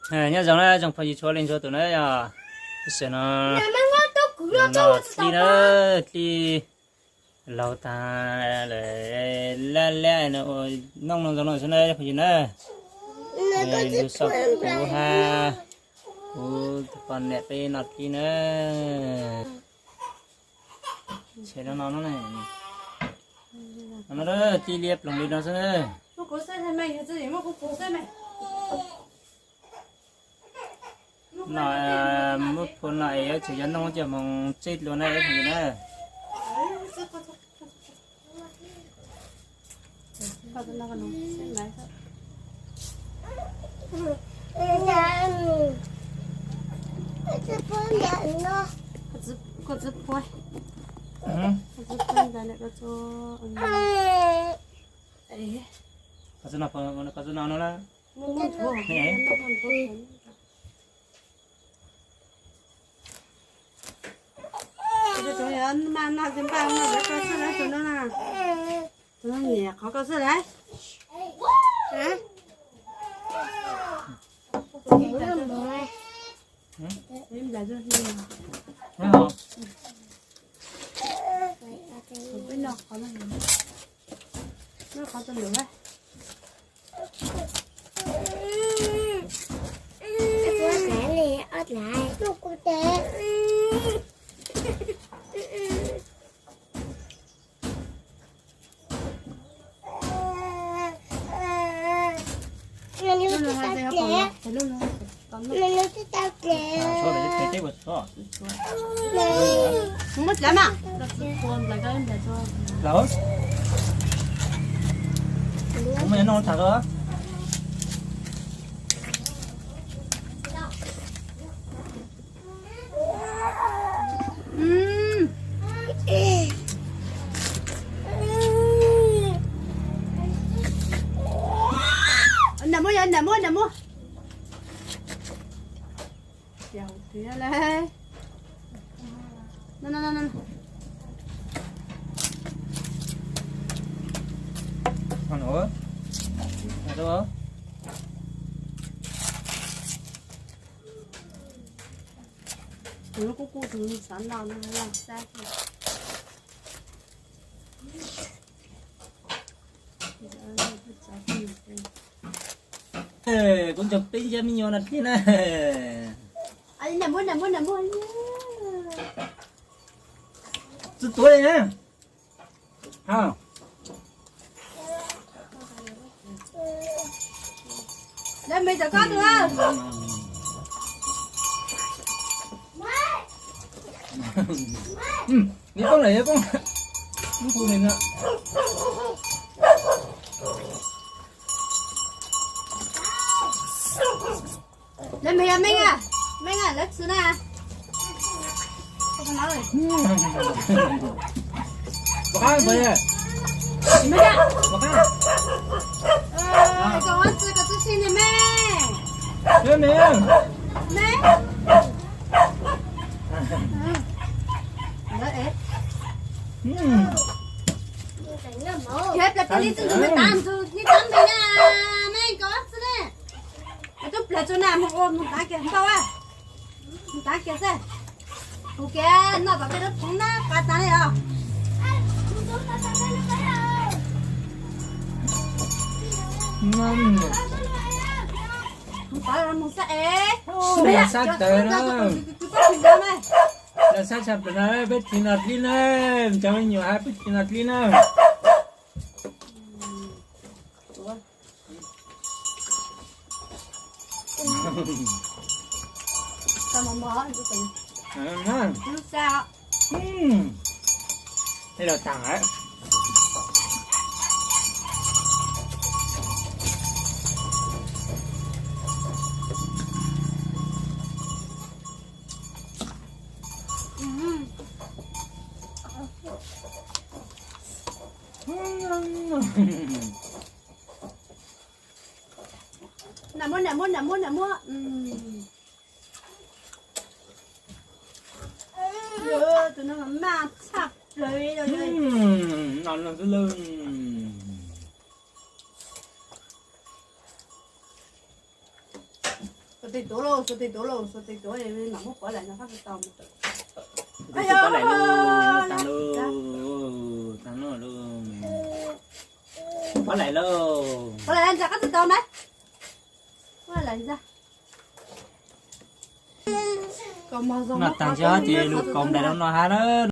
Nyob zoo na tsoom phooj ywg txhua leej txhua tus na, yog tam sim no, no dlib na, dlib laug tag lawm, laj liab no, noj no zoo no xwb na phooj ywg na. Lug xauj kuv hab kuv tus poj niam peb noj dlib na. Ces no no, no dlib liab ploog li no xwb na. No, muab phua no es yuav tsum yog noj coj moog tseb dlua na phooj ywg na. Koj tsi no, koj tsi no no na. Mas no ces npaj no lawv koj xwb na, tus no na. Tus no nyiam qhov koj xwb lawm. Noj qhov no, noj qhov rau lwm. Muab dlav mas. Dlav. Kuv muaj noj tham. Nram muab, yog nram muab, nram muab. Tiag tiag le. Tus no kuj kuj, tus no xav noj no, xab. Kuv nrog peb cov me nyuam no dlib na. Tsis tuav li na. Lawv me rau koj tus. Neb poob lawm, neb poob. Neb poob li no. Lawv me, Meej a, Meej a, lawv tsis na. Meej a, koj tsis, koj tsis si ne me. Me. Yog plaws peb li txwj tus me tav ntug li tav nteeg na, me koj txwj ne. Tub plaws txug na, mus ua mus tav kiag npau a, mus tav kiag xwb. Kuv kiag noj tom peb lub phoov na, qab tav li os. Mus tav mus xab es. Los sab tawv na. Los sab tshaj plaws na, peb tsis noj dlib na, cov me nyuam hab peb tsis noj dlib na. Tej los tag lawm. Nram muab, nram muab, nram muab, nram muab. Tus no mas maj tshaj plaws li. No no xwb lawm. Tis tuav lauj, xuas tis tuav lauj, xuas tis tuav mam muab Pov Laim nrog qab tau tau. Pov Laim lauj, tag lauj, tag lauj lauj. Pov Laim lauj. Pov Laim nrog qab tau tau na. Pov Laim nrog. Noj tag ntshe ces lug kaus nplaim rau no hab na.